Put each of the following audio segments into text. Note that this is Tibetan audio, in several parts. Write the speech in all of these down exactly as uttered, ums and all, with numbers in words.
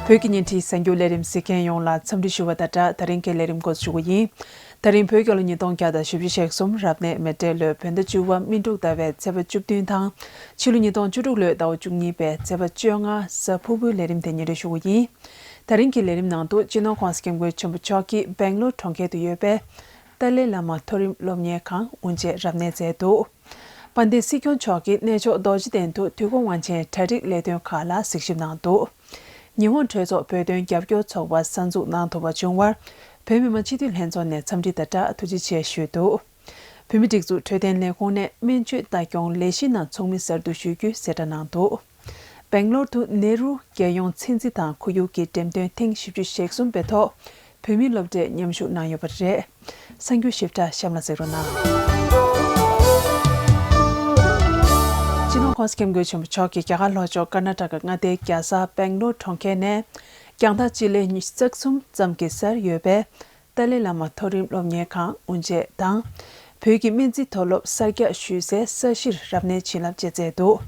བོད་ཀྱི་བརྙན་འཕྲིན་གསར་འགྱུར་ལས་རིམ་གཟིགས་མཁན་ཡོངས་ལ་འཚམས་འདྲི་ཞུ་བ་དང་སྦྲགས། ད་རིང་གི་ལས་རིམ་འགོ་འཛུགས་ཞུ་གི་ཡིན། ད་རིང་བོད་རྒྱལ་ལོ་ཉིས་སྟོང་བརྒྱ་དང་བཞི་བཅུ་ཞེ་གསུམ་རབ་གནས་མེ་སྤྲེལ་ལོའི་བོད་ཟླ་བཅུ་པ་སྨིན་དྲུག་ཟླ་བའི་ཚེས་པ་བཅུ་བདུན་དང་། ཕྱི་ལོ་ཉིས་སྟོང་བཅུ་དྲུག་ལོའི་ཟླ་བ་བཅུ་གཉིས་པའི་ཚེས་པ་བཅོ་ལྔ་གཟའ་ཕུར་བུའི་ལས་རིམ་དེ་སྙན་སྒྲོན་ཞུ་གི་ཡིན། ད་རིང་གི་ལས་རིམ་ནང་དུ་སྤྱི་ནོར་༸གོང་ས་༸སྐྱབས་མགོན་ཆེན་པོ་མཆོག་གིས་སྦེང་ལོར་གྲོང་ཁྱེར་དུ་ཡོད་པའི་ཏཱ་ལའི་བླ་མ་མཐོ་རིམ་སློབ་གཉེར་ཁང་དབུ་འབྱེད་རབ་གནས་མཛད་འདུག། དཔལ་ལྡན་སྲིད་སྐྱོང་མཆོག་གིས་གནས་མཆོག་རྡོ་རྗེ་གདན་དུ་དུས་འཁོར་དབང་ཆེན་གྲ་སྒྲིག་ལས་དོན་ཁག་ལ་གཟིགས་ཞིབ་གནང་འདུག། ཉི་ཧོང་གྲོས་ཚོགས་བོད་དོན་རྒྱབ་སྐྱོར་ཚོགས་པ་གསར་འཛུགས་གནང་ཐུབ་པ་བྱུང་བར་བོད་མི་མང་སྤྱི་འཐུས་ལྷན་ཚོགས་ནས་འཚམས་འདྲི་དང་སྦྲགས་ཐུགས་རྗེ་ཆེ་ཞུས་འདུག། བོད་མིའི་སྒྲིག་འཛུགས་འཕྲོད་བསྟེན་ལས་ཁུངས་ནས་སྨན་བཅོས་ལྟ་སྐྱོང་ལས་གཞི་ནང་ཚོགས་མི་གསར་དུ་ཞུགས་རྒྱུའི་གསལ་བསྒྲགས་གནང་འདུག། སྦེང་ལོར་དུ་ནེ་རུ་རྒྱལ་ཡོངས་ཚན་རྩལ་དང་ཁོར་ཡུག་གི་འགྲེམས་སྟོན་ཐེངས་བཞི་བཅུ་ཞེ་གསུམ་པའི་ཐོག་བོད་མི་སློབ་གྲྭས་མཉམ་ཞུགས་གནང་ཡོད་པ་རེད། གསར་འགྱུར་ཞིབ་ཕྲ་གཤམ་ལ་གཟིགས་རོགས་གནང་། སྤྱི་ནོར་༸གོང་ས་༸སྐྱབས་མགོན་ཆེན་པོ་མཆོག་གིས་རྒྱ་གར་ལྷོ་ཕྱོགས་ཀར་ན་ཊ་ཀ་མངའ་སྡེའི་རྒྱལ་ས་སྦེང་ལོར་གྲོང་ཁྱེར་ནས་རྒྱང་ཐག་སྤྱི་ལེ་ཉི་ཤུ་རྩ་གསུམ་ཙམ་གྱི་སར་ཡོད་པའི་ཏཱ་ལའི་བླ་མ་མཐོ་རིམ་སློབ་གཉེར་ཁང་དབུ་འབྱེད་དང་། བོད་ཀྱི་སྨན་རྩིས་མཐོ་སློབ་གསར་རྒྱག་ཞུས་སའི་ས་གཞིར་རབ་གནས་བྱིན་རླབས་ཅན་མཛད་འདུག།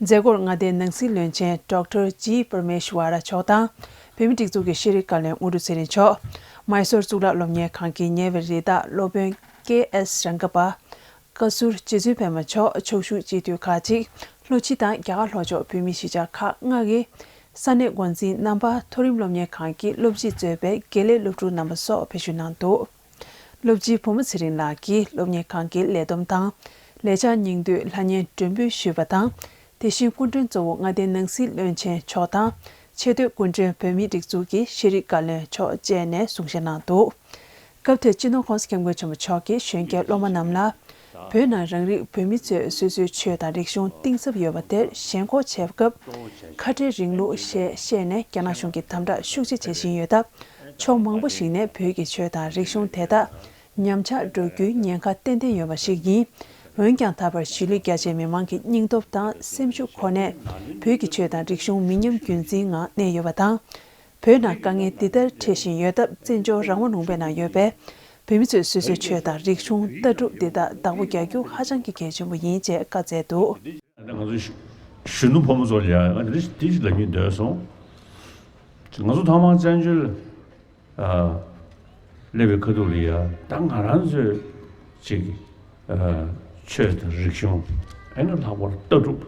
མཛད་སྒོར་མངའ་སྡེའི་ནང་སྲིད་བློན་ཆེན་ཌོག་ཊར་ཇི་པར་མེ་ཤི་ཝ་ར་མཆོག་དང་། བོད་མིའི་སྒྲིག་འཛུགས་ཀྱི་ཤེས་རིག་བཀའ་བློན་དངོས་གྲུབ་ཚེ་རིང་མཆོག། མཱི་སོར་གཙུག་ལག་སློབ་གཉེར་ཁང་གི་ཉེ་བའི་རི་དྭགས་སློབ་དཔོན་ཀེ་ཨེས་རང་ཀ་པ། བཀའ་ཟུར་རྗེ་བཙུན་པད་མ་མཆོག། ཕྱོགས་བཞུགས་སྤྱི་འཐུས་ཁག་ཅིག། ལྷོ་སྤྱི་དང་རྒྱ་གར་ལྷོ་ཕྱོགས་བོད་མིའི་གཞིས་ཆགས་ཁག་ལྔ་གི་ས་གནས་འགོ་འཛིན་རྣམ་པ། མཐོ་རིམ་སློབ་གཉེར་ཁང་གི་སློབ་སྤྱིས་གཙོས་པའི་དགེ་ལས་སློབ་ཕྲུག་རྣམ་པ་སོགས་ཕེབས་ཞུགས་གནང་འདུག། སློབ་སྤྱི་བུ་མོ་ཚེ་རིང་ལགས་ཀྱིས་སློབ་གཉེར་ཁང་གི་ལས་བསྡོམས་དང་། ལས་འཆར་སྙིང་བསྡུས་ལྷ་གཉན་སྒྲོན་འབུལ་ཞུས་པ་དང་། དེ་བཞིན་སྐུ་མགྲོན་གཙོ་བོ་མངའ་སྡེའི་ནང་སྲིད་བློན་ཆེན་མཆོག་དང་། ཆེས་མཐོའི་སྐུ་མགྲོན་བོད་མིའི་སྒྲིག་འཛུགས་ཀྱི་ཤེས་རིག་བཀའ་བློན་མཆོག་བཅས་ནས་གསུང་བཤད་གནང་འདུག། སྐབས་དེར་སྤྱི་ནོར་༸གོང་ས་༸སྐྱབས་མགོན་ཆེན་པོ་མཆོག་གིས་གཞོན་སྐྱེས་སློབ་མ་རྣམས་ལ། བོད་ནང་རང་རིགས་བོད་མི་ཚོས་སོ་སོའི་ཆོས་དང་རིག་གཞུང་གཏིང་ཟབ་ཡོད་པ་དེར་ཞེན་ཁོག་བྱེད་སྐབས། ཁ་བྲལ་རིང་ལུགས་ཞེས་བཤད་ནས་རྒྱ་ནག་གཞུང་གིས་དམ་དྲག་ཤུགས་ཆེ་བྱེད་བཞིན་ཡོད་སྟབས། ཕྱོགས་མང་པོ་ཞིག་ནས་བོད་ཀྱི་ཆོས་དང་རིག་གཞུང་དེ་དག་ཉམས་ཆག་འགྲོ་རྒྱུའི་ཉེན་ཁ་ཏན་ཏན་ཡོད་པ་ཞིག་ཡིན། འོན་ཀྱང་། ད་བར་གཞིས་ལུས་རྒྱ་ཆེའི་མི་མང་གི་སྙིང་སྟོབས་དང་སེམས་ཤུགས་ཁོ་ནས་བོད་ཀྱི་ཆོས་དང་རིག་གཞུང་མི་ཉམས་རྒྱུན་འཛིན་ངང་གནས་ཡོད་པ་དང་། བོད་ནང་དཀའ་ངལ་འདི་ལྟར་འཕྲད་བཞིན་ཡོད་སྟབས། བཙན་བྱོལ་རང་དབང་ལུང་པའི་ནང་ཡོད་པའི་བོད་མི་ཚོས་སོ་སོའི་ཆོས་དང་རིག་གཞུང་ལྟ་གྲུབ་འདི་དག་བདག་པོ་རྒྱག་རྒྱུ་ཧ་ཅང་གི་གལ་ཆེན་པོ་ཡིན་ཅེས་བཀའ་སྩལ་འདུག། ང་ཚོ་གཞོན་ནུ་ཕོ་མོ་ཚོ་ལ་ཡང་ང་འདི་འདི་ཞིག་ལབ་སྙིང་འདོད་སོང་། ང་ཚོ་ཐོག་མར་བཙན་བྱོལ་ཨ། སླེབས་པའི་ཁ་ཐུག་ལ་ཡ་ད་ང་རང་ཚོས་ཅིག་ཨ། ཆོས་དང་རིག་གཞུང་ཨེ་ན་ལྷག་པར་ལྟ་གྲུབ་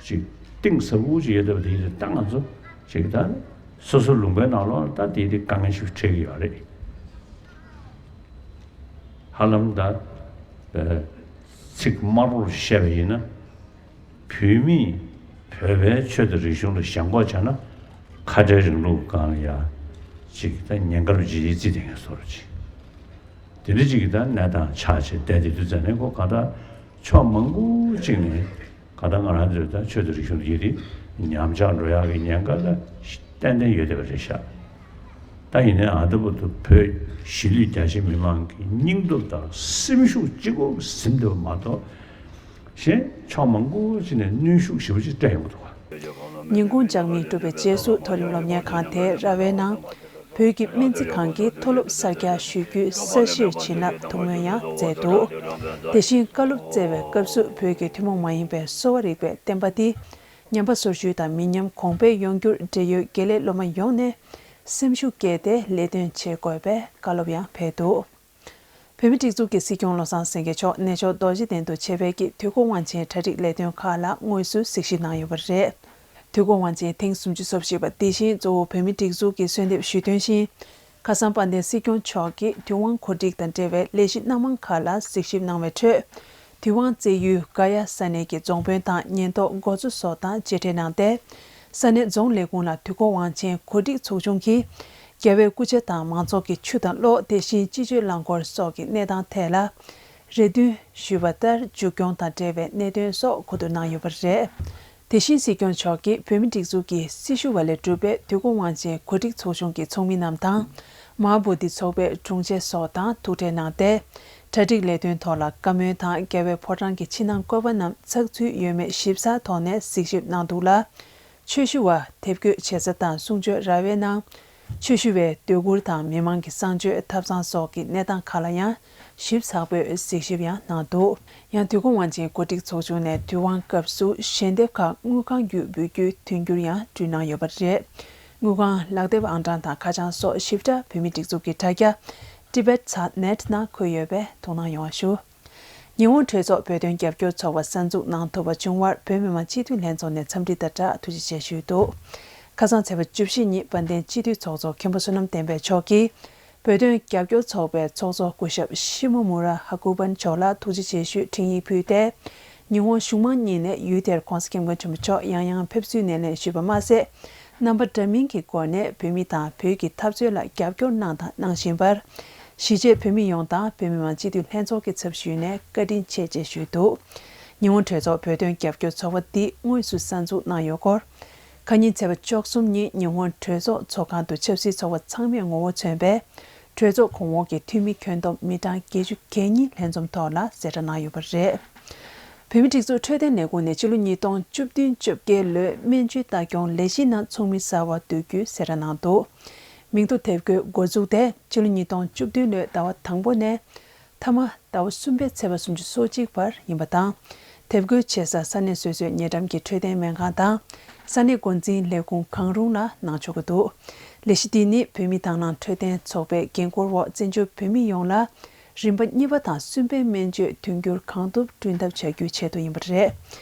ཅིག་གཏིང་ཟབ་པོ་ཅིག་ཡོད་བསྡད་པ་དེ་ཡིན་ད་ང་ཚོ་ཅིག་ད་སོ་སོ་ལུང་པའི་ནང་ལོགས་ད་དེ་དེ་དཀའ་ངལ་ཞིག་འཕྲད་ཀྱི་ཡོད་རེད། ཧ་ལམ་ད་ཨ། ཚིག་དམར་པོར་བཤད་པ་ཡིན་ན། བོད་མིས་བོད་པའི་ཆོས་དང་རིག་གཞུང་ལ་ཞེན་ཁོག་བྱས་ན་ཁ་བྲལ་རིང་ལུགས་སྒང་ལ་ཡ་ཅིག་ད་ཉེན་ཁར་ཇི་ཡི་རྩི་དེ་ངན་སོར་ཅིག་དེ་འདྲ་ཅིག་གི་ད་གནས་སྟངས་ཆགས་བྱས་བསྡད་དེ་དུས་ཙམ་ནས་ཁོ་ག་ད་ཕྱོགས་མང་པོ་ཅིག་ནས་ག་ད་ང་རང་ཚོའི་ད་ཆོས་དང་རིག་གཞུང་ཡི་རིགས་ཉམས་ཆག་འགྲོ་ཡག་གི་ཉེན་ཁ་ལ་ཏན་ཏན་ཡོད་བསྡད་པ་རེད་ཤག་ད་ཡིན་ནའི་ཨ་ད་བར་དུ་བོད་གཞིས་ལུས་རྒྱ་ཆེ་མི་མང་གི་སྙིང་སྟོབས་དང་སེམས་ཤུགས་གཅིག་པོ་ཟིན་འདུག་མ་གཏོགས། གཞན་ཕྱོགས་མང་པོ་ཅིག་ནས་གནོན་ཤུགས་ཞེ་པོ་ཅིག་སྤྲད་ཡོང་གི་འདུག་ག། ཉིན་གུང་ལྗགས་མིག་གྲུབ་པའི་རྗེས་སུ་མཐོ་རིམ་སློབ་གཉེར་ཁང་དེའི་ར་བའི་ནང་བོད་ཀྱི་སྨན་རྩིས་ཁང་གི་མཐོ་སློབ་གསར་རྒྱག་ཞུ་རྒྱུའི་ས་གཞིར་བྱིན་རླབས་ཐུགས་སྨོན་ཡང་མཛད་འདུག། དེ་བཞིན་བཀའ་སློབ་སྩལ་བའི་སྐབས་སུ་བོད་ཀྱི་ཐུན་མོང་མ་ཡིན་པའི་གསོ་བ་རིག་པའི་བསྟན་པ་འདི་ཉམས་པ་སོར་ཆུད་དང་མི་ཉམས་གོང་འཕེལ་ཡོང་རྒྱུར་འབྲེལ་ཡོད་དགེ་ལས་སློབ་མ་ཡོངས་ནས་སེམས་ཤུགས་བསྐྱེད་དེ་ལས་དོན་བྱེད་དགོས་པའི་བཀའ་སློབ་ཡང་ཕེབས་འདུག། བོད་མིའི་སྒྲིག་འཛུགས་ཀྱི་སྲིད་སྐྱོང་བློ་བཟང་སེང་གེ་མཆོག་གནས་མཆོག་རྡོ་རྗེ་གདན་དུ་ཆེད་ཕེབས་ཀྱིས་དུས་འཁོར་དབང་ཆེན་གྲ་སྒྲིག་ལས་དོན་ཁག་ལ་དངོས་སུ་གཟིགས་ཞིབ་གནང་ཡོད་པ་རེད། དུས་འཁོར་དབང་ཆེན་ཐེངས་སུམ་ཅུ་སོ་བཞི་པ་འདི་བཞིན་གཙོ་བོ་བོད་མིའི་སྒྲིག་འཛུགས་ཀྱིས་གསོལ་འདེབས་ཞུས་དོན་བཞིན། ཁ་སང་དཔལ་ལྡན་སྲིད་སྐྱོང་མཆོག་གིས་དུས་དབང་གོ་སྒྲིག་དང་འབྲེལ་བའི་ལས་གཞི་སྣ་མང་ཁག་ལ་གཟིགས་ཞིབ་གནང་བའི་ཁྲོད། དུས་དབང་བསྩལ་ཡུལ་ག་ཡ་ས་གནས་ཀྱི་རྫོང་དཔོན་དང་ཉེན་རྟོག་འགོ་གཙོ་སོགས་དང་མཇལ་འཕྲད་གནང་སྟེ། ས་གནས་རྫོང་ལས་ཁུངས་ལ་དུས་འཁོར་དབང་ཆེན་གོ་སྒྲིག་ཚོགས་ཆུང་གིས། རྒྱལ་བའི་སྐུ་ཕྱྭ་དང་མང་ཚོགས་ཀྱི་ཆུ་དང་གློག་དེ་བཞིན་སྤྱི་སྤྱོད་རླངས་འཁོར་སོགས་ཀྱི་གནས་སྟངས་ཐད་ལ། རེ་འདུན་ཞུས་པ་ལྟར་མཇུག་སྐྱོང་དང་འབྲེལ་བའི་གནད་དོན་སོགས་གོ་བསྡུར་གནང་ཡོད་པ་རེད། དེ་བཞིན་སྲིད་སྐྱོང་མཆོག་གིས་བོད་མིའི་སྒྲིག་འཛུགས་ཀྱི་སྲི་ཞུ་བ་ལས་གྲུབ་པའི་དུས་འཁོར་དབང་ཆེན་གོ་སྒྲིག་ཚོགས་ཆུང་གི་ཚོགས་མི་རྣམས་དང་། མ་ཧཱ་བོ་དྷི་ཚོགས་པའི་དྲུང་ཆེ་སོགས་དང་ཐུག་འཕྲད་གནང་སྟེ། གྲ་སྒྲིག་ལས་དོན་ཐོག་ལ་བཀའ་མོལ་དང་རྒྱལ་བའི་ཕོ་བྲང་གི་ཕྱི་ནང་བཀོད་པ་རྣམས་ཚགས་ཚུད་ཡོད་མེད་ཞིབ་ཚགས་ཐོག་ནས་གཟིགས་ཞིབ་གནང་འདུག་ལ། ཆོས་ཞུ་བ་དེབ་འགོད་བྱེད་ས་དང་གསུང་ཆོས་ར་བའི་ནང་། ཆོས་ཞུ་བའི་སྡོད་གུར་དང་མི་མང་གི་གསང་སྤྱོད་ཐབ་ཚང་སོགས་ཀྱི་གནས་སྟངས་ཁག་ལ་ཡང་ཞིབ་ཚགས་པོས་གཟིགས་ཞིབ་ཡང་གནང་འདུག། ཡང་དུས་འཁོར་དབང་ཆེན་གོ་སྒྲིག་ཚོགས་ཆུང་ནས་དུས་དབང་སྐབས་སུ་ཞལ་འདེབས་ཁག་དངུལ་ཁང་བརྒྱུད་འབུལ་རྒྱུའི་མཐུན་འགྱུར་ཡང་བསྐྲུན་གནང་ཡོད་པ་རེད། དངུལ་ཁང་། ལག་དེབ་ཨང་གྲངས་དང་ཁ་བྱང་སོགས་ཞིབ་ཕྲ་བོད་མིའི་སྒྲིག་འཛུགས་ཀྱི་དྲ་རྒྱ་Tibet Sat Net ནང་འཁོད་ཡོད་པས་དོ་སྣང་ཡོང་བ་ཞུ། ཉི་ཧོང་གྲོས་ཚོགས་བོད་དོན་རྒྱབ་སྐྱོར་ཚོགས་པ་གསར་འཛུགས་གནང་ཐུབ་པ་བྱུང་བར་བོད་མི་མང་སྤྱི་འཐུས་ལྷན་ཚོགས་ནས་འཚམས་འདྲི་དང་སྦྲགས་ཐུགས་རྗེ་ཆེ་ཞུས་འདུག་ཁ་སང་ཚེས་པ་བཅུ་བཞི་ཉིན་དཔལ་ལྡན་སྤྱི་འཐུས་ཚོགས་གཙོ་མཁན་པོ་བསོད་ནམས་བསྟན་འཕེལ་མཆོག་གིས་བོད་དོན་རྒྱབ་སྐྱོར་ཚོགས་པའི་ཚོགས་གཙོ་སྐུ་ཞབས་ཤི་མོ་མུ་ར་ཧ་ཀུ་པན་མཆོག་ལ་ཐུགས་རྗེ་ཆེ་ཞུས་འཕྲིན་ཡིག་ཕུལ་ཏེ། ཉི་ཧོང་གཞུང་མང་གཉིས་ནས་ཡུལ་དེར་༧གོང་ས་༧སྐྱབས་མགོན་ཆེན་པོ་མཆོག་ཡང་ཡང་ཕེབས་བསུའི་སྣེ་ལེན་ཞུས་པ་མ་ཟད། རྣམ་པ་འདྲ་མིན་གྱི་སྒོ་ནས་བོད་མི་དང་བོད་ཀྱི་འཐབ་རྩོད་ལ་རྒྱབ་སྐྱོར་གནང་དང་གནང་བཞིན་པར། གཞིས་བྱེས་བོད་མི་ཡོངས་དང་བོད་མི་མང་སྤྱི་འཐུས་ལྷན་ཚོགས་ཀྱི་ཚབ་ཞུས་ནས་བཀའ་དྲིན་ཆེ་ཅེས་ཞུས་འདུག་ཉི་ཧོང་གྲོས་ཚོགས་བོད་དོན་རྒྱབ་སྐྱོར་ཚོགས་པ་འདི་དངོས་སུ་གསར་འཛུགས་གནང་ཡོད་སྐོར། ཁ་ཉིན་ཚེས་པ་བཅུ་གསུམ་ཉིན་ཉི་ཧོང་གྲོས་ཚོགས་ཚོགས་ཁང་དུ་ཆབ་སྲིད་ཚོགས་པ་ཚང་མས་ངོ་བོ་མཚོན་པའི་གྲོས་ཚོགས་གོང་འོག་གི་འཐུས་མི་ཁྱོན་བསྡོམས་མི་གྲངས་བརྒྱད་ཅུ་གྱ་གཉིས་ལྷན་འཛོམས་ཐོག་ལ་གསལ་བསྒྲགས་གནང་ཡོད་པ་རེད། བོད་མིའི་སྒྲིག་འཛུགས་འཕྲོད་བསྟེན་ལས་ཁུངས་ནས་ཕྱི་ལོ་ཉིས་སྟོང་བཅུ་བདུན་བཅོ་བརྒྱད་ལོའི་སྨན་བཅོས་ལྟ་སྐྱོང་ལས་གཞིའི་ནང་ཚོགས་མི་གསར་པ་བསྡུ་རྒྱུའི་གསལ་བསྒྲགས་གནང་འདུག་མིང་ཐོ་དེབ་འགོད་འགོ་འཛུགས་དེ་ཕྱི་ལོ་ཉིས་སྟོང་བཅུ་བདུན་ལོའི་ཟླ་བ་དང་པོ་ནས་མཐའ་མ་ཟླ་བ་གསུམ་པའི་ཚེས་པ་སུམ་ཅུ་སོ་གཅིག་བར་ཡིན་པ་དང་། དེབ་འགོད་བྱེད་ས་ས་གནས་སོ་སོའི་ཉེ་འགྲམ་གྱི་འཕྲོད་བསྟེན་སྨན་ཁང་དང་། ས་གནས་འགོ་འཛིན་ལས་ཁུངས་གང་རུང་ལ་གནང་ཆོག་གི་འདུག་ལས་གཞི་འདི་ནི་བོད་མི་དང་བླངས་འཕྲོད་བསྟེན་ཚོགས་པའི་འགན་འཁུར་འོག་བཙན་བྱོལ་བོད་མི་ཡོངས་ལ་རིམ་པ་གཉིས་པ་དང་གསུམ་པའི་སྨན་བཅོས་དུས་འགྱུར་གང་ཐུབ་བསྐྲུན་ཐབས་བྱ་རྒྱུའི་ཆེད་དུ་ཡིན་པ་རེད།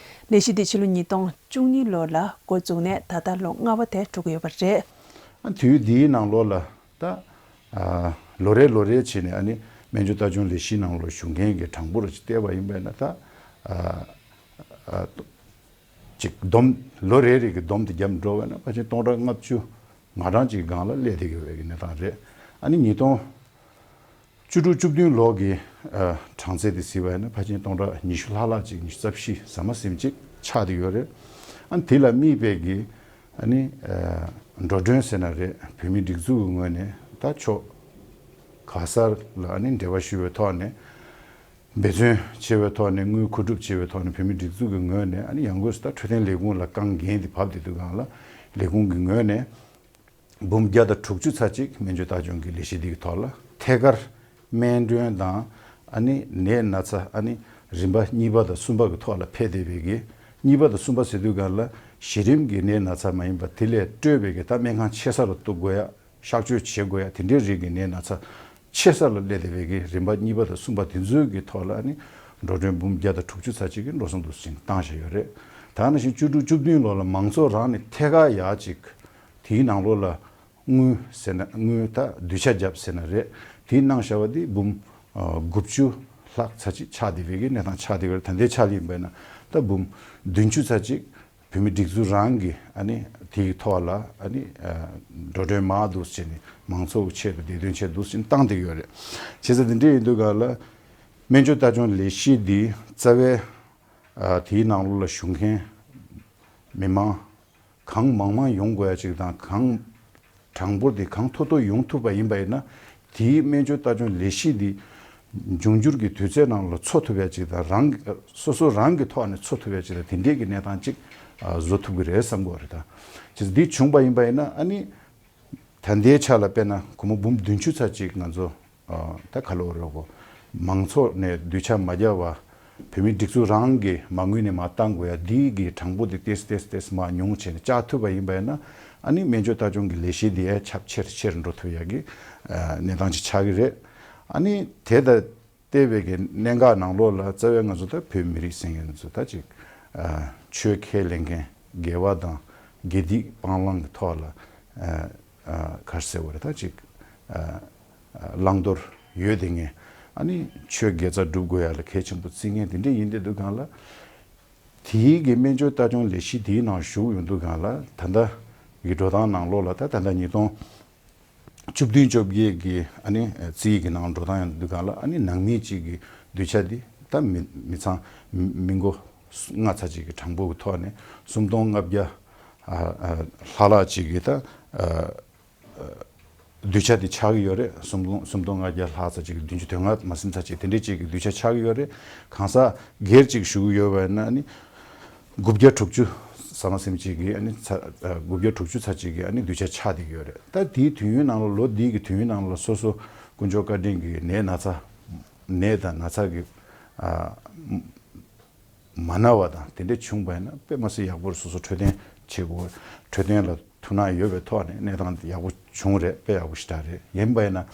ལས་གཞི་འདི་ཕྱི་ལོ་ཉིས་སྟོང་བཅུ་གཉིས་ལོ་ལ་འགོ་བཙུགས་ནས་ད་ལྟ་ལོ་ལྔ་པ་དེ་འགྲོ་གི་ཡོད་པ་རེད། ཨ། དུས་འདིའི་ནང་ལོགས་ལ་ད། ཨ། ལོ་རེ་ལོ་རེ་བྱས་ནས་ཨ་ནི་སྨན་བཅོས་ལྟ་སྐྱོང་ལས་གཞིའི་ནང་ལོགས་ཞུགས་མཁན་གྱི་གྲངས་འབོར་ཅིག་བལྟས་པ་ཡིན་པས་ན་ད། ཨ། ཨ། ཅིག་བསྡོམས། ལོ་རེ་རེ་གི་བསྡོམས་དེ་བརྒྱབ་འགྲོ་བས་ན་ཕལ་ཆེར་སྟོང་ཕྲག་ལྔ་བཅུ་ང་གྲངས་ཅིག་སྒང་ལ་སླེབས་བསྡད་ཡོད་པའི་གི་གནས་སྟངས་རེད། ཨ་ནི་ཉིས་སྟོང་བཅུ་དྲུག་བཅུ་བདུན་ལོ་གི། ཨ། གྲངས་ཚད་དེ་གཟིགས་པ་ཡིན་ན་ཕལ་ཆེར་སྟོང་ཕྲག་ཉི་ཤུ་ལྷག་ལྷག་ཅིག་ཉི་ཤུ་རྩ་བཞི་ཟ་མ་ཟིན་ཅིག་ཆགས་བསྡད་ཡོད་རེད། ཨ་ནི་དེ་ལ་དམིགས་པའི་གི། ཨ་ནི། ཨ། འགྲོ་གྲོན་ཟེར་ན་རེད། བོད་མིའི་སྒྲིག་འཛུགས་ཀྱི་ངོས་ནས་ད་ཕྱོགས་ག་སར་ལ་ཨ་ནི་འབྲེལ་བ་ཞུ་བའི་ཐོག་ནས། འབད་བརྩོན་བྱེད་པའི་ཐོག་ནས་དངུལ་མཁོ་སྒྲུབ་བྱེད་པའི་ཐོག་ནས་བོད་མིའི་སྒྲིག་འཛུགས་ཀྱི་ངོས་ནས་ཨ་ནི་ཡང་སྒོས་སུ་ད་འཕྲོད་བསྟེན་ལས་ཁུངས་ལ་རྐང་འགན་དེ་བབས་བསྡད་དུས་སྒང་ལ་ལས་ཁུངས་ཀྱི་ངོས་ནས་འབུམ་བརྒྱ་དང་དྲུག་ཅུ་ཙམ་ཅིག་སྨན་བཅོས་ལྟ་སྐྱོང་གི་ལས་གཞི་འདི་གི་ཐོག་ལ་ཐད་ཀར་སྨན་གྲོན་དང་ཨ་ནི་ནད་ན་ཚ་ཨ་ནི་རིམ་པ་གཉིས་པ་དང་གསུམ་པ་གི་ཐོག་ལ་ཕེབས་བསྡད་པའི་གི། གཉིས་པ་དང་གསུམ་པ་ཟེར་དུས་སྒང་ལ་གཞི་རིམ་གྱི་ནད་ན་ཚ་མ་ཡིན་པ་དེ་ལས་སྤྲོས་པའི་གི་ད་སྨན་ཁང་ཆེ་ས་ལ་གཏུག་དགོས་ཡ། གཤག་བཅོས་བྱེད་དགོས་ཡ་དེ་འདྲའི་རིགས་ཀྱི་ནད་ན་ཚ་ཆེ་ས་ལ་སླེབས་བསྡད་པའི་གི་རིམ་པ་གཉིས་པ་དང་གསུམ་པ་དེ་ཚོའི་གི་ཐོག་ལ་ནི་འགྲོ་གྲོན་འབུམ་བརྒྱ་དང་དྲུག་ཅུ་ཙམ་ཅིག་གི་འགྲོ་སོང་འདུག་ཅིང་བཏང་བཞག་ཡོད་རེད། ད་ནང་བཞིན་བཅུ་དྲུག་བཅུ་བདུན་ལོ་ལ་མང་ཚོགས་རང་ནས་ཐད་ཀར་ཡག་ཅིག་དེའི་ནང་ལོགས་ལ་དངུལ་ཟེར་ན་དངུལ་ད་སྡོད་ཆ་བརྒྱབ་ཟེར་ན་རེད། དེའི་གནང་བཞག་པ་དེ་འབུམ་ཨ་དགུ་བཅུ་ལྷག་ཙམ་ཅིག་ཆགས་བསྡད་པའི་གི་གནས་སྟངས་ཆགས་བསྡད་ཡོད་རེད། ད་ལྟའི་ཆ་ལ་ཡིན་པས་ན་ད་འབུམ་བདུན་ཅུ་ཙམ་ཅིག་བོད་མི་སྒྲིག་འཛུགས་རང་གི་ཨ་ནི་དེའི་ཐོག་ལ་ཨ་ནི་ཨ་འགྲོ་གྲོན་མར་འདུག་བྱས་ནས་མང་ཚོགས་ཆེད་དུ་བདེ་དོན་ཆེད་འདུག་བྱས་ནས་བཏང་བསྡད་ཡོད་རེད། བྱས་ཙང་དེ་འདྲ་ཡིན་དུས་སྒང་ལ་སྨན་བཅོས་ལྟ་སྐྱོང་ལས་གཞི་འདི་རྩ་བའི་ཨ་དེའི་ནང་ལོགས་ལ་ཞུགས་མཁན་མི་མང་གང་མང་མང་ཡོང་དགོས་ཡ་ཅིག་དང་གང་གྲངས་འབོར་དེ་གང་མཐོ་མཐོ་ཡོང་ཐུབ་པ་ཡིན་པ་ཡིན་ན། དེའི་སྨན་བཅོས་ལྟ་སྐྱོང་ལས་གཞི་འདི་འབྱུང་འགྱུར་གྱི་དུས་ཚོད་ནང་ལ་འཚོ་ཐུབ་ཡ་ཅིག་དང་། རང་སོ་སོ་རང་གི་ཐོག་ནས་འཚོ་ཐུབ་ཡ་ཅིག་དང་། དེ་འདྲས་ཀྱི་གནས་སྟངས་ཅིག་ཨ་བཟོ་ཐུབ་ཀྱི་རེད་བསམ་གྱི་ཡོད་རེད། ད་ཅིག་འདི་བྱུང་པ་ཡིན་པ་ཡིན་ན་ཨ་ནི་ད་ལྟའི་ཆ་ལ་དཔེར་ན་སྒོར་མོ་འབུམ་བདུན་ཅུ་ཙམ་ཅིག་ང་ཚོ་ཨ་ད་ག་ལོ་རེད་གོ། མང་ཚོགས་ནས་སྡོད་ཆ་མ་བརྒྱབ་པ། བོད་མིའི་སྒྲིག་འཛུགས་རང་གི་མ་དངུལ་ནས་མར་བཏང་དགོས་ཡ་འདི་གི་གྲངས་འབོར་དེ་ཏེས་ཏེས་ཏེས་མར་ཉུང་བྱས་ནས་བཅག་ཐུབ་པ་ཡིན་པ་ཡིན་ན། ཨ་ནི་སྨན་བཅོས་ལྟ་སྐྱོང་གི་ལས་གཞི་འདི་ཡང་ཁྱབ་ཆེར་ཆེར་འགྲོ་ཐུབ་ཡ་གི་ཨ་གནས་སྟངས་ཅིག་ཆགས་ཀྱི་རེད། ཨ་ནི་དེ་དང་བལྟས་པའི་གི་གནད་འགག་ནང་ལོགས་ལ་རྩ་བའི་ང་ཚོ་ད་བོད་མི་རིགས་ཟེར་མཁན་ཚོ་ད་ཅིག་ཨ་ཆོས་ཁས་ལེན་མཁན་དགེ་བ་དང་དགེ་སྡིག་སྤང་བླང་གི་ཐོག་ལ་ཨ་ཨ་ག་རེ་ཟེར་བ་རེད། ད་ཅིག་ཨ་བླང་དོར་ཡོད་དེ་ངས་ཨ་ནི་ཆོས་དགེ་རྩ་སྒྲུབ་དགོས་ཡ་ལ་གལ་ཆེན་པོ་བརྩི་མཁན་དེ་འདྲ་ཡིན་དེ་འདུག་གང་ལ། དེའི་གི་སྨན་བཅོས་ལྟ་སྐྱོང་ལས་གཞི་དེའི་ནང་ཞུགས་ཡོང་དུས་སྒང་ལ་ད་ལྟ་གི་འགྲོ་སྟངས་ནང་ལོགས་ལ་ད་ད་ལྟ་ཉིས་སྟོང་བཅུ་བདུན་བཅོ་བརྒྱད་ཀྱི་ཨ་ནི་རྩིས་ཀྱི་ནང་འགྲོ་སྟངས་ཡོང་དུས་སྒང་ལ་ཨ་ནི་ནང་མི་གཅིག་གི་སྡོད་ཆ་དེ་ད་མི་མི་ཚང་མི་མི་མགོ་ལྔ་ཚ་གཅིག་གི་གྲངས་འབོར་གྱི་ཐོག་ནས་སུམ་སྟོང་ལྔ་བརྒྱ་ཨ་ཨ་ལྷག་ལྷག་གཅིག་གི་ད་ཨ། སྡོད་ཆ་དེ་ཆགས་ཀྱི་ཡོད་རེད། སུམ་སྟོང་སུམ་སྟོང་ལྔ་བརྒྱ་ལྷག་ཙམ་ཅིག་བདུན་ཅུ་དོན་ལྔ་མ་ཟིན་ཙམ་ཅིག་དེ་འདྲའི་ཅིག་གི་སྡོད་ཆ་ཆགས་ཀྱི་ཡོད་རེད། གང་ཟག་སྒེར་ཅིག་ཞུ་གི་ཡོད་པ་ཡིན་ན་ནི་དགུ་བརྒྱ་དྲུག་ཅུ་ཟ་མ་ཟིན་ཅིག་གི་ཨ་ནི་ཚ་ཨ་དགུ་བརྒྱ་དྲུག་ཅུ་ཙམ་ཅིག་གི་ཨ་ནི་སྡོད་ཆ་ཆགས་བསྡད་ཀྱི་ཡོད་རེད། ད་དེའི་དུས་ཡུན་ནང་ལ་ལོ་འདིའི་གི་དུས་ཡུན་ནང་ལ་སོ་སོ་དཀོན་མཆོག་བཀའ་དྲིན་གྱིས་ནད་ན་ཚ་ནད་དང་ན་ཚ་གི་ཨ་མ་ན་བ་དང་དེ་འདྲ་བྱུང་པ་ཡིན་ན་དཔེ་མ་སྲིད་ཡག་པོར་སོ་སོ་འཕྲོད་བསྟེན་བྱེད་དགོས། འཕྲོད་བསྟེན་ལ་ ཐུགས་སྣང་ཡོད་པའི་ཐོག་ནས་གནས་སྟངས་འདི་ཡག་པོ་བྱུང་རེད། དཔེ་ཡག་པོ་ཞེ་དྲག་རེད། ཡིན་པ་ཡིན་ན།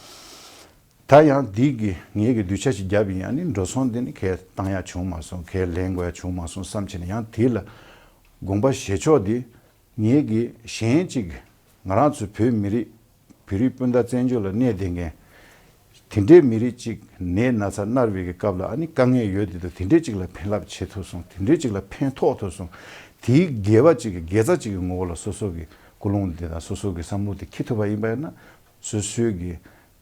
ད་ཡང་འདི་གི་ངེད་ཀྱི་གདུལ་བྱ་ཞིག་བརྒྱབ་ཡིན། ཨ་ནི་འགྲོ་སོང་འདི་ནི་ཁས་བཏང་ཡག་བྱུང་མ་སོང་། ཁས་ལེན་དགོས་ཡག་བྱུང་མ་སོང་བསམ་བྱས་ནས། ཡང་དེ་ལ་དགོངས་པ་བཞེས་ཕྱོགས་འདི་ངེད་ཀྱི་གཞན་གཅིག་ང་རང་ཚོའི་བོད་མི་རིགས་བོད་རིགས་སྤུན་ཟླ་བཙན་བྱོལ་ལ་གནས་བསྡད་མཁན་དེ་འདྲའི་མི་རིགས་གཅིག་ནད་ན་ཚ་མནར་བའི་གི་སྐབས་ལ། ཨ་ནི་དཀའ་ངལ་ཡོད་དེ་དུས་དེ་འདྲའི་གཅིག་ལ་ཕན་རླབས་བྱེད་ཐུབ་སོང་། དེ་འདྲའི་གཅིག་ལ་ཕན་ཐོགས་ཐུབ་སོང་། དེའི་དགེ་བ་གཅིག་གི་དགེ་རྩ་གཅིག་གི་ངོ་བོ་ལ་སོ་སོ་གི་ཀུན་སློང་འདི་དང་སོ་སོ་གི་བསམ་བློ་དེ་འཁྱེར་ཐུབ་པ་ཡིན་པ་ཡིན་ན། སོ་སོའི་གི་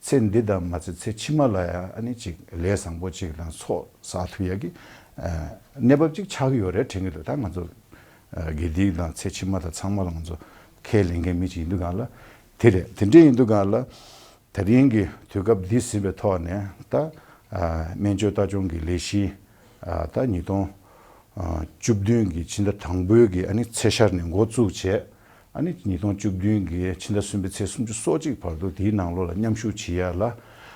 ཚེ་འདི་དང་མ་ཚད་ཚེ་ཕྱི་མ་ལ་ཡང་ཨ་ནི་ཅིག་ལས་བཟང་པོ་ཅིག་དང་ཚོགས་བསགས་ཐུབ་ཡག་གི་ཨ་གནས་བབ་ཅིག་ཆགས་ཀྱི་ཡོད་རེད་དྲན་གྱི་འདུག་ད་ང་ཚོ་ཨ་དགེ་སྡིག་དང་ཚེ་ཕྱི་མ་དང་ཚང་མ་ལ་ང་ཚོ་ཁས་ལེན་མཁན་མི་ཅིག་ཡིན་དུས་སྒང་ལ། དེ་རེད། དེ་འདྲ་ཡིན་དུས་སྒང་ལ་ད་རིང་གི་དུས་སྐབས་འདི་ཟིན་པའི་ཐོག་ནས། ད་ཨ་སྨན་བཅོས་ལྟ་སྐྱོང་གི་ལས་གཞི་ཨ་ད་ཉིས་སྟོང་ཨ་བཅུ་བདུན་གི་ཕྱི་ཟླ་དང་པོའི་གི་ཨ་ནི་ཚེས་ཤར་ནས་འགོ་བཙུགས་བྱས། ཨ་ནི་ཉིས་སྟོང་བཅུ་བདུན་གྱི་ཕྱི་ཟླ་གསུམ་པའི་ཚེས་སུམ་ཅུ་སོ་གཅིག་བར་དུ་དེའི་ནང་ལོགས་ལ་མཉམ་ཞུགས་བྱེད་ཡ་ལ།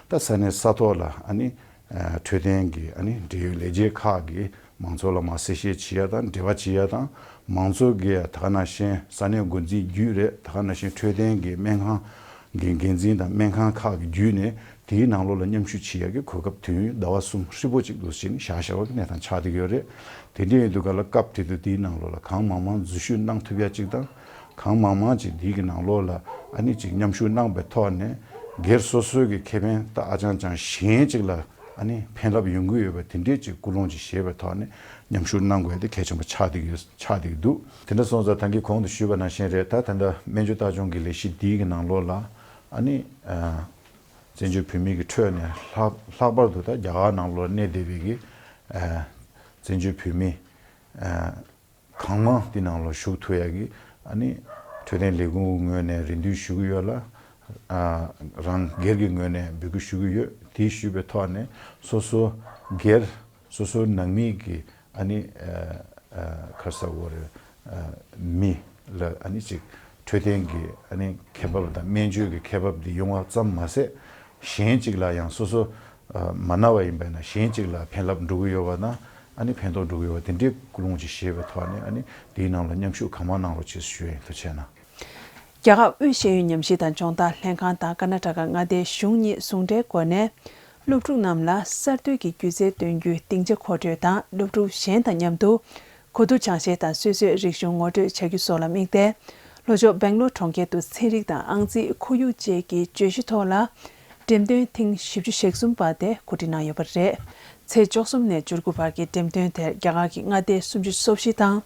ད་ས་གནས་ས་ཐོག་ལ་ཨ་ནི་ཨ་འཕྲོད་བསྟེན་གྱི་ཨ་ནི་འབྲེལ་ཡོད་ལས་བྱེད་ཁག་གིས་མང་ཚོགས་ལ་མར་གསལ་བཤད་བྱེད་ཡ་དང་འབྲེལ་བ་བྱེད་ཡ་དང་། མང་ཚོགས་ཀྱིས་ད་ག་ནང་བཞིན་ས་གནས་འགོ་འཛིན་བརྒྱུད་རེད། ད་ག་ནང་བཞིན་འཕྲོད་བསྟེན་གྱི་སྨན་ཁང་གི་འགན་འཛིན་དང་སྨན་ཁང་ཁག་གི་བརྒྱུད་ནས་དེའི་ནང་ལོགས་ལ་མཉམ་ཞུགས་བྱེད་ཡ་གི་གོ་སྐབས་དུས་ཡུན་ཟླ་བ་གསུམ་ཧྲིལ་པོ་གཅིག་ཏུ་བྱས་ནས་བཞག་བཞག་པ་གི་གནས་སྟངས་ཆགས་བསྡད་ཀྱི་ཡོད་རེད། དེ་འདྲ་ཡིན་དུས་སྒང་ལ་སྐབས་དེ་དུས་དེའི་ནང་ལོགས་ལ་གང་མང་མང་འཛུལ་ཞུགས་གནང་ཐུབ་ཡ་གཅིག་དང་། གང་མང་མང་ཅིག་འདི་གི་ནང་ལོགས་ལ་ཨ་ནི་ཅིག་མཉམ་ཞུགས་གནང་པའི་ཐོག་ནས། སྒེར་སོ་སོའི་གི་ཁེ་ཕན་ད་ཨ་ཅང་ཅང་གཞན་ཅིག་ལ་ཨ་ནི་ཕན་རླབས་ཡོང་གི་ཡོད་པ་དེ་འདྲའི་ཅིག་ཀུན་སློང་ཅིག་བཞེས་པའི་ཐོག་ནས་མཉམ་ཞུགས་གནང་དགོས་དེ་གལ་ཆེན་པོ་ཆགས་བསྡད་ཀྱི་ཆགས་བསྡད་ཀྱི་འདུག་དེ་འདྲ་སོང་ཙང་ད་གིན་གོང་དུ་ཞུས་པ་ནང་བཞིན་རེད། ད་ད་ལྟ་སྨན་བཅོས་ལྟ་སྐྱོང་གི་ལས་གཞི་འདིའི་གི་ནང་ལོགས་ལ་ཨ་ནི་ཨ་བཙན་བྱོལ་བོད་མི་གི་ཁྲོད་ནས་ལྷག་ལྷག་པར་དུ་ད་རྒྱ་གར་ནང་ལོགས་གནས་བསྡད་པའི་གི་ཨ་བཙན་བྱོལ་བོད་མི་ཨ་གང་མང་འདི་ནང་ལ་ཞུགས་ཐུབ་ཡ་གི་ཨ་ནི་འཕྲོད་བསྟེན་ལས་ཁུངས་ངོས་ནས་རེ་འདུན་ཞུ་གི་ཡོད་ལ། ཨ་རང་སྒེར་གྱི་ངོས་ནས་འབོད་སྐུལ་ཞུ་གི་ཡོད། དེ་ཞུས་པའི་ཐོག་ནས་སོ་སོ་སྒེར་སོ་སོའི་ནང་མི་གི་ཨ་ནི་ཨ་ཨ་ག་རེ་ཟེར་དགོས་རེད། ཨ་མི་ལ་ཨ་ནི་ཅིག་འཕྲོད་བསྟེན་གྱི་ཨ་ནི་ཁེ་འབབ་དང་སྨན་བཅོས་ཀྱི་ཁེ་འབབ་འདི་ཡོང་བ་ཙམ་མ་ཟད། གཞན་གཅིག་ལ་ཡང་སོ་སོ་ཨ་མ་ན་བ་ཡིན་པས་ན་གཞན་གཅིག་ལ་ཕན་རླབས་འགྲོ་གི་ཡོད་པ་དང་། ཨ་ནི་ཕན་ཐོགས་འགྲོ་གི་ཡོད་པ་དེ་འདྲའི་ཀུན་སློང་ཅིག་བཞེས་པའི་ཐོག་ནས་ཨ་ནི་དེའི་ནང་ལ་མཉམ་ཞུགས་གང་མང་གནང་རོགས་ཞེས་ཞུ་ཡ་ཡིན། ཐུགས་རྗེ་གནང་། རྒྱ་གར་དབུས་ཤེས་ཡོན་ཉམས་ཞིབ་དང་སྦྱོང་བརྡར་ལྷན་ཁང་དང་ཀར་ནཱ་ཊ་ཀ་མངའ་སྡེའི་གཞུང་གཉིས་ཟུང་འབྲེལ་སྒོ་ནས། སློབ་ཕྲུག་རྣམས་ལ་གསར་གཏོད་ཀྱི་སྒྱུ་རྩལ་སྟོན་རྒྱུའི་སྡིངས་ཆ་མཁོ་སྤྲོད་དང་། སློབ་ཕྲུག་གཞན་དང་མཉམ་དུ་གོ་བསྡུར་སྦྱང་བཤད་དང་། སོ་སོའི་རིག་གཞུང་ངོ་སྤྲོད་བྱ་རྒྱུ་སོགས་ལ་དམིགས་ཏེ། ལྷོ་ཕྱོགས་སྦེང་ལོར་གྲོང་ཁྱེར་དུ་ཚན་རིག་དང་ཨང་རྩིས་ཁོར་ཡུག་བཅས་ཀྱི་བརྗོད་གཞི་ཐོག་ལ་འགྲེམས་སྟོན་ཐེངས་བཞི་བཅུ་ཞེ་གསུམ་པ་དེ་གོ་སྒྲིག་གནང་ཡོད་པ་རེད། ཚེས་བཅུ་གསུམ་ནས་བཅུ་དགུ་བར་གྱི་འགྲེམས་སྟོན་དེར་རྒྱ་གར་གྱི་མངའ་སྡེ་སུམ་ཅུ་སོ་བཞི་དང་།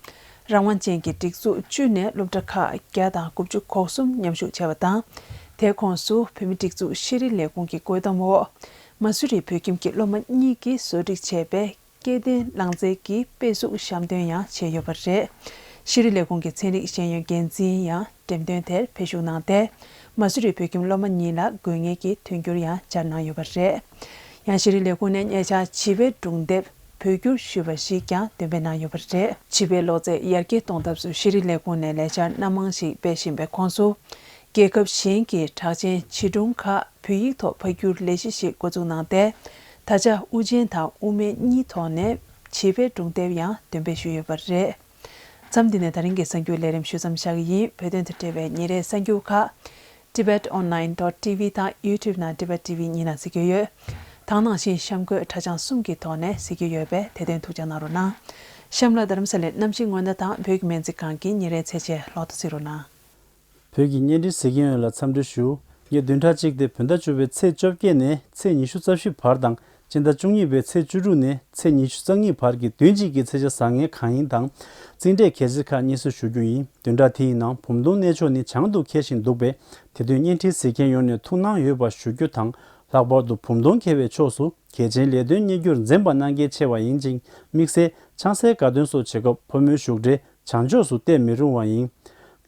རང་དབང་ཅན་གྱི་སྒྲིག་འཛུགས་བཅུ་ནས་སློབ་གྲྭ་ཁག་བརྒྱ་དང་དགུ་བཅུ་གོ་གསུམ་མཉམ་ཞུགས་བྱས་པ་དང་། དེའི་ཁོངས་སུ་བོད་མིའི་སྒྲིག་འཛུགས་ཤེས་རིག་ལས་ཁུངས་ཀྱི་བཀོད་འདོམས་འོག་མ་སུ་རི་བོད་ཁྱིམ་གྱི་སློབ་མ་གཉིས་ཀྱིས་བཟོ་སྒྲིག་བྱས་པའི་སྐྱེ་ལྡན་རླངས་རྫས་ཀྱི་དཔེ་གཟུགས་བཤམས་སྟོན་ཡང་བྱས་ཡོད་པ་རེད། ཤེས་རིག་ལས་ཁུངས་ཀྱི་ཚན་རིག་ཤེས་ཡོན་འགན་འཛིན་ཡང་འགྲེམས་སྟོན་དེར་ཕེབས་ཞུགས་གནང་སྟེ། མ་སུ་རི་བོད་ཁྱིམ་སློབ་མ་གཉིས་ལ་དགོས་ངེས་ཀྱི་དོན་འཁྱོལ་ཡང་སྦྱར་གནང་ཡོད་པ་རེད། ཡང་ཤེས་རིག་ལས་ཁུངས་ནས་ཉེ་ཆར་བྱིས་པའི་སྒྲུང་དེབ་བོད་བསྒྱུར་ཞུས་པ་ཞིག་ཀྱང་འདོན་སྤེལ་གནང་ཡོད་པ་རེད། བྱིས་པའི་བློ་རྩེ་ཡར་རྒྱས་གཏོང་ཐབས་སུ་ཤེས་རིག་ལས་ཁུངས་ནས་ལས་འཆར་སྣ་མང་ཞིག་སྤེལ་བཞིན་པའི་ཁོངས་སུ། རྒྱལ་ཁབ་གཞན་གྱི་གྲགས་ཅན་བྱིས་སྒྲུང་ཁག་བོད་ཡིག་ཐོག་ཕབ་བསྒྱུར་ལས་གཞི་ཞིག་འགོ་འཛུགས་གནང་སྟེ། ད་ཆ་དབུ་ཅན་དང་དབུ་མེད་གཉིས་ཐོག་ནས་བྱིས་པའི་སྒྲུང་དེབ་ཡང་འདོན་སྤེལ་ཞུས་ཡོད་པ་རེད། མཚམས་འདི་ནས་ད་རིང་གི་གསར་འགྱུར་ལས་རིམ་ཞུ་མཚམས་བཞག་གི་ཡིན། བོད་དོན་དང་འབྲེལ་བའི་ཉིན་རེའི་གསར་འགྱུར་ཁག Tibet Online dot T V དང་YouTube ནང་Tibet T V གཉིས་ནང་གཟིགས་རྒྱུ་ཡོད། ད་ག་ནང་བཞིན་གཤམ་འཁོད་དྲ་བྱང་གསུམ་གྱི་ཐོག་ནས་གཟིགས་རྒྱུ་ཡོད་པས་དེ་དོན་ཐུགས་ཅག་གནང་རོགས་གནང་། གཤམ་ལ་རྡ་རམ་ས་ལའི་གནམ་གཤིས་སྔོན་བརྡ་དང་བོད་ཀྱི་སྨན་རྩིས་ཁང་གི་ཉིན་རེའི་ཚེས་ཆེན་ལོག་ཏུ་གཟིགས་རོགས་གནང་། བོད་ཀྱི་བརྙན་འཕྲིན་གཟིགས་མཁན་ཡོངས་ལ་འཚམས་འདྲི་ཞུ། ངས་བདུན་ཕྲག་གཅིག་སྟེ་བོད་ཟླ་བཅུ་པའི་ཚེས་བཅོ་བརྒྱད་ནས་ཚེས་ཉི་ཤུ་རྩ་བཞི་བར་དང་། སྤྱི་ཟླ་བཅུ་གཉིས་པའི་ཚེས་བཅུ་དྲུག་ནས་ཚེས་ཉི་ཤུ་རྩ་གཉིས་བར་གྱི་བདུན་གཅིག་གི་ཚེས་ཆ་བཟང་ངན་གང་ཡིན་དང་། རྩིས་འབྲས་གལ་ཆེ་ཁག་སྙན་སེང་ཞུ་རྒྱུ་ཡིན། བདུན་ཕྲག་དེའི་ནང་བུམ་སྟོང་གནས་མཆོག་ནི་བྱང་དུ་འཁེལ་བཞིན་འདུག་པས། དེ་དུས་བརྙན་འཕྲིན་གཟིགས་མཁན་ཡོངས་ནས་ཐུགས་སྣང་ཡོད་པ་ཞུ་རྒྱུ་དང་། ལྷག་པར་དུ་བུམ་སྟོང་འཁེལ་བའི་ཕྱོགས་སུ་གལ་ཆེན་ལས་དོན་གཉེར་རྒྱུར་འཛེམ་པ་གནང་གལ་ཆེ་བ་ཡིན་ཅིང་། དམིགས་བསལ་ཆང་སའི་དགའ་སྟོན་སོགས་བྱེད་སྐབས་ཕོ་མོའི་བཞུགས་གྲལ་བྱང་ཕྱོགས་སུ་གཏད་མི་རུང་བ་ཡིན།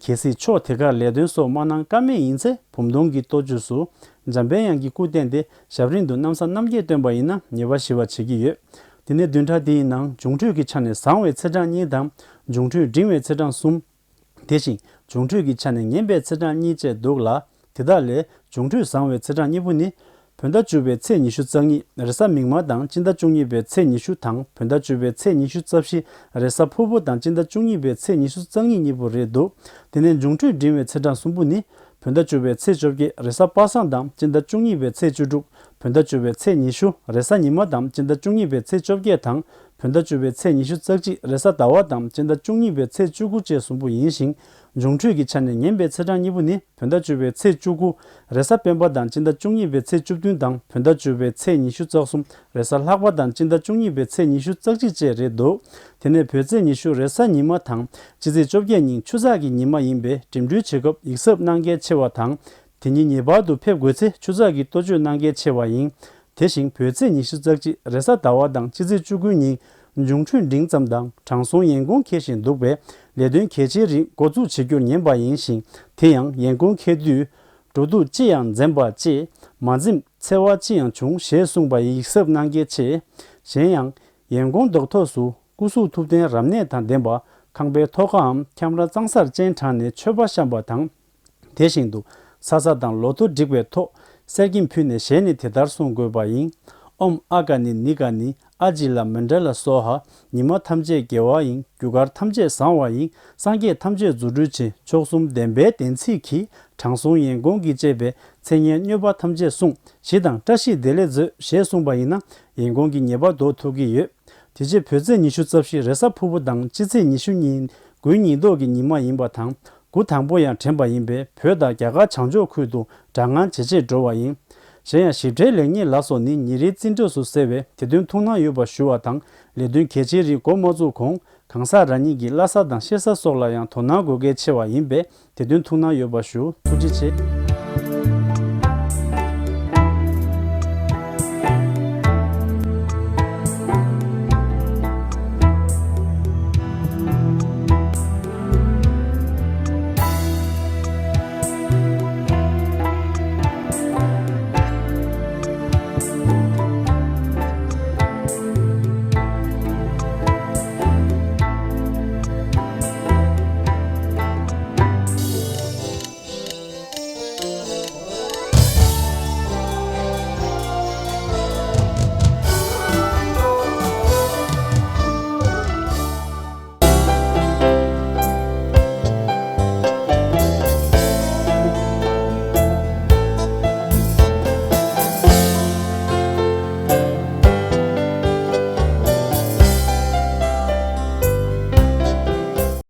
གལ་སྲིད་ཕྱོགས་དེ་ཁར་ལས་དོན་སོགས་མ་གནང་ཀ་མེད་ཡིན་ཚེ། བུམ་སྟོང་གི་གཏོ་བཅོས་སུ་འཇམ་པའི་དབྱངས་ཀྱི་སྐུ་བསྟན་ཏེ་ཞབས་རིམ་དུ་གནམ་ས་གནམ་བརྒྱད་བཏོན་པ་ཡིན་ན་ཉེས་པ་ཞི་བ་བྱེད་ཀྱི་ཡོད། དེ་ནས་བདུན་ཕྲག་འདིའི་ནང་འབྱུང་འཕྲོད་ཀྱི་ཆ་ནས་བཟང་བའི་ཚེས་གྲངས་གཉིས་དང་། འབྱུང་འཕྲོད་འབྲིང་བའི་ཚེས་གྲངས་གསུམ། དེ་བཞིན་འབྱུང་འཕྲོད་ཀྱི་ཆ་ནས་ངན་པའི་ཚེས་གྲངས་གཉིས་བཅས་འདུག་ལ། དེ་དག་ལས་འབྱུང་འཕྲོད་བཟང་བའི་ཚེས་གྲངས་གཉིས་པོ་ནི། བོད་ཟླ་བཅུ་པའི་ཚེས་ཉི་ཤུ་རྩ་གཉིས་རེས་གཟའ་མིག་དམར་དང་སྤྱི་ཟླ་བཅུ་གཉིས་པའི་ཚེས་ཉི་ཤུ་དང་བོད་ཟླ་བཅུ་པའི་ཚེས་ཉི་ཤུ་རྩ་བཞི་རེས་གཟའ་ཕུར་བུ་དང་སྤྱི་ཟླ་བཅུ་གཉིས་པའི་ཚེས་ཉི་ཤུ་རྩ་གཉིས་གཉིས་པོ་རེད་འདུག་དེ་ནས་འབྱུང་འཕྲོད་འབྲིང་བའི་ཚེས་གྲངས་གསུམ་པོ་ནི། བོད་ཟླ་བཅུ་པའི་ཚེས་བཅོ་བརྒྱད་རེས་གཟའ་པ་སངས་དང་སྤྱི་ཟླ་བཅུ་གཉིས་པའི་ཚེས་བཅུ་དྲུག་བོད་ཟླ་བཅུ་པའི་ཚེས་ཉི་ཤུ་རེས་གཟའ་ཉི་མ་དང་སྤྱི་ཟླ་བཅུ་གཉིས་པའི་ཚེས་བཅོ་བརྒྱད་དང་བོད་ཟླ་བཅུ་པའི་ཚེས་ཉི་ཤུ་རྩ་གཅིག་རེས་གཟའ་ཟླ་བ་དང་སྤྱི་ཟླ་བཅུ་གཉིས་པའི་ཚེས་བཅུ་དགུ་བཅས་གསུམ་པོ་ཡིན་ཞིང་། འབྱུང་འཕྲོད་ཀྱི་ཆ་ནས་ངན་པའི་ཚེས་གྲངས་གཉིས་པོ་ནི་བོད་ཟླ་བཅུ་པའི་ཚེས་བཅུ་དགུ་རེས་གཟའ་སྤེན་པ་དང་སྤྱི་ཟླ་བཅུ་གཉིས་པའི་ཚེས་བཅུ་བདུན་དང་བོད་ཟླ་བཅུ་པའི་ཚེས་ཉི་ཤུ་རྩ་གསུམ་རེས་གཟའ་ལྷག་པ་དང་སྤྱི་ཟླ་བཅུ་གཉིས་པའི་ཚེས་ཉི་ཤུ་རྩ་གཅིག་བཅས་རེད་འདུག་དེ་ནས་བོད་ཚེས་ཉི་ཤུ་རེས་གཟའ་ཉི་མ་དང་སྤྱི་ཚེས་བཅོ་བརྒྱད་ཉིན་ཆུ་ཚགས་ཀྱི་ཉི་མ་ཡིན་པས་འགྲིམ་འགྲུལ་བྱེད་སྐབས་ཡིད་གཟབ་གནང་གལ་ཆེ་བ་དང་། དེ་ཉིན་ངེས་པར་དུ་ཕེབས་དགོས་ཚེ་ཆུ་ཚགས་ཀྱི་ལྟོ་བཅོས་གནང་གལ་ཆེ་བ་ཡིན། དེ་བཞིན་བོད་ཚེས་ཉི་ཤུ་རྩ་གཅིག་རེས་གཟའ་ཟླ་བ་དང་སྤྱི་ཚེས་བཅུ་དགུ་ཉིན་འབྱུང་འཕྲོད་འབྲིང་ཙམ་དང་དྲང་སྲོང་ཡན་གོང་འཁེལ་བཞིན་འདུག་པས་ལས་དོན་གལ་ཆེའི་རིགས་འགོ་འཛུགས་བྱེད་རྒྱུར་ཉན་པ་ཡིན་ཞིང་། དེ་ཡང་ཡན་གོང་འཁེལ་དུས་འགྲོ་འདུག་ཅི་ཡང་འཛེམ་པ་བཅས་མ་འཛེམ་འཚེ་བ་ཅི་ཡང་བྱུང་ཞེས་གསུངས་པ་ཡིས་ཡིད་གཟབ་གནང་གལ་ཆེ། གཞན་ཡང་། ཡན་གོང་རྡོག་ཐོག་སུ་སྐུ་གཟུགས་ཐུབ་བསྟན་རབ་གནས་དང་ལྡན་པ་ཁང་པའི་ཐོག་ཁའམ་ཁྱམས་ར་གཙང་སར་སྤྱན་དྲངས་ནས་མཆོད་པ་བཤམས་པ་དང་། དེ་བཞིན་དུ་ས་ས་དང་ལོ་ཐོ་བསྒྲིགས་པའི་ཐོག་གསེར་སྐྱེམས་ཕུལ་ནས་ཞལ་ནས་དེ་ལྟར་གསུང་དགོས་པ་ཡིན། ཨོཾ་ཨ་ཀ་ནི་ནི་ཀ་ནི་ཨ་ཇི་ལ་མཎྜ་ལ་སྭཱ་ཧཱ། ཉི་མ་ཐམས་ཅད་དགེ་བ་ཡིན། རྒྱུ་སྐར་ཐམས་ཅད་བཟང་བ་ཡིན། སངས་རྒྱས་ཐམས་ཅད་རྫུ་འཕྲུལ་ཆེ། མཆོག་གསུམ་བདེན་པའི་བདེན་ཚིག་གིས། དྲང་སྲོང་ཡན་གོང་གིས་བཅས་པའི་མཚན་སྙན་སྨྱོས་པ་ཐམས་ཅད་བསྲུང་། ཞི་དང་བཀྲ་ཤིས་བདེ་ལེགས་མཛོད་ཞེས་གསུངས་པ་ཡིན་ན་ཡན་གོང་གི་ཉེས་པ་ཟློག་ཐུབ་ཀྱི་ཡོད། དེ་རྗེས་བོད་ཚེས་ཉི་ཤུ་རྩ་བཞི་རེས་གཟའ་ཕུར་བུ་དང་སྤྱི་ཚེས་ཉི་ཤུ་ཉིན་དགུན་ཉི་ལྡོག་གི་ཉི་མ་ཡིན་པ་དང་དགུ་དང་པོ་ཡང་དྲན་པ་ཡིན་པས་བོད་དང་རྒྱ་གར་བྱང་ཕྱོགས་ཁུལ་དུ་དྲག་སྔོན་ཇེ་ཆེར་འགྲོ་བ་ཡིན། གཞན་ཡང་ཞིབ་ཕྲའི་ལེགས་ཉེས་ལ་སོགས་ནི་ཉིན་རེའི་རྩིས་འབྲས་སུ་གསལ་བས་དེ་དོན་ཐུགས་སྣང་ཡོད་པ་ཞུ་བ་དང་ལས་དོན་གལ་ཆེའི་རིགས་འགོ་མ་བཙུགས་གོང་གང་ཟག་རང་ཉིད་ཀྱི་བླ་གཟའ་དང་གཤེད་གཟའ་སོགས་ལ་ཡང་དོ་སྣང་དགོས་གལ་ཆེ་བ་ཡིན་པས་དེ་དོན་ཐུགས་སྣང་ཡོད་པ་ཞུ། ཐུགས་རྗེ་ཆེ།